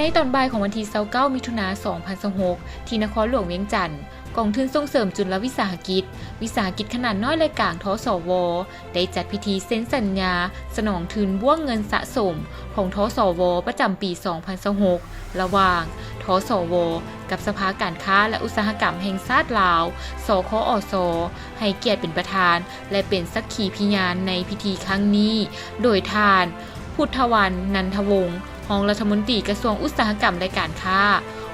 ໃນຕອນບ່າຍຂອງວັນທີຊາວເກົ້າ ມິຖຸນາ ສອງພັນຊາວຫົກ ທີ່ນະຄອນຫຼວງວຽງຈັນ, ກອງທຶນສົ່ງເສີມຈຸລະວິສາຫະກິດ, ວິສາຫະກິດຂະໜາດນ້ອຍ ແລະ ກາງ ທສວ ໄດ້ຈັດພິທີເຊັນສັນຍາສະໜອງທຶນບ້ວງເງິນສະສົມຂອງ ທສວ ປະຈຳປີ ສອງພັນຊາວຫົກ ລະຫວ່າງ ທສວ ກັບສະພາການຄ້າ ແລະ ອຸດສາຫະກຳແຫ່ງຊາດລາວ ສຄອສ ໃຫ້ກຽດເປັນປະທານ ແລະ ເປັນສັກຂີພິຍານໃນພິທີຄັ້ງນີ້ ໂດຍທ່ານ ພຸດທະວັນ ນັນທະວົງ ຮອງລັດຖະມົນຕີກະຊວງອຸດສາຫະກຳ ແລະ ການຄ້າ,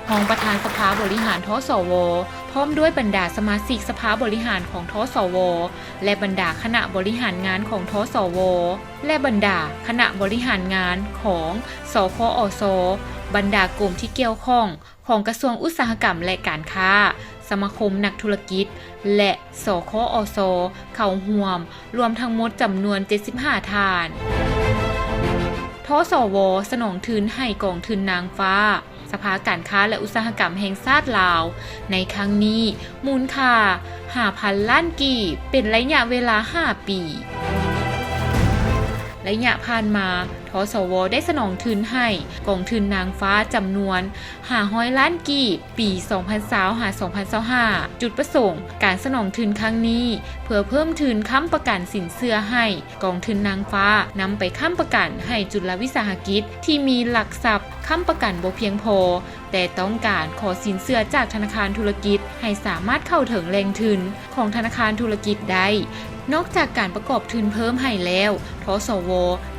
ຮອງປະທານສະພາບໍລິຫານ ທສວ ພ້ອມດ້ວຍບັນດາສະມາຊິກສະພາບໍລິຫານຂອງ ທສວ ແລະ ບັນດາຄະນະບໍລິຫານງານຂອງ ທສວ ແລະ ບັນດາຄະນະບໍລິຫານງານຂອງ ສຄອສ, ບັນດາກົມທີ່ກ່ຽວຂ້ອງຂອງກະຊວງອຸດສາຫະກຳ ແລະ ການຄ້າ, ສະມາຄົມນັກທຸລະກິດ ແລະ ສຄອສ ເຂົ້າຮ່ວມ, ລວມທັງໝົດຈຳນວນ ເຈັດສິບຫ້າ ທ່ານ. ທສວ ສະໜອງທຶນໃຫ້ກອງທຶນນາງຟ້າ ສະພາການຄ້າ ແລະ ອຸດສາຫະກຳແຫ່ງຊາດລາວ ໃນຄັ້ງນີ້ ມູນຄ່າ ຫ້າພັນລ້ານກີບ ເປັນໄລຍະເວລາ ຫ້າປີ. ໄລຍະຜ່ານມາ, ທສວ ໄດ້ສະໜອງທຶນໃຫ້ກອງທຶນນາງຟ້າຈຳນວນ ຫ້າຮ້ອຍລ້ານກີບ ປີ ສອງພັນຊາວ ຫາ ສອງພັນຊາວຫ້າ. ຈຸດປະສົງການສະໜອງທຶນຄັ້ງນີ້ ເພື່ອເພີ່ມທຶນຄ້ຳປະກັນສິນເຊື່ອໃຫ້ກອງທຶນນາງຟ້າ ນຳໄປຄ້ຳປະກັນໃຫ້ຈຸລະວິສາຫະກິດທີ່ມີຫຼັກຊັບຄ້ຳປະກັນບໍ່ພຽງພໍ, ແຕ່ຕ້ອງການຂໍສິນເຊື່ອຈາກທະນາຄານທຸລະກິດ ໃຫ້ສາມາດເຂົ້າເຖິງແຫຼ່ງທຶນຂອງທະນາຄານທຸລະກິດໄດ້. ນອກຈາກການປະກອບທຶນເພີ່ມໃຫ້ແລ້ວ, ທສວ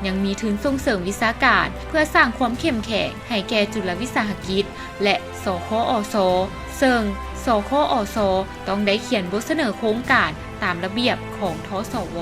ຍັງມີທຶນສົ່ງເສີມວິຊາການ ເພື່ອສ້າງຄວາມເຂັ້ມແຂງໃຫ້ແກ່ຈຸລະວິສາຫະກິດ ແລະ ສຄອສ, ເຊິ່ງ ສຄອສ ຕ້ອງໄດ້ຂຽນບົດສະເໜີໂຄງການຕາມລະບຽບຂອງ ທສວ.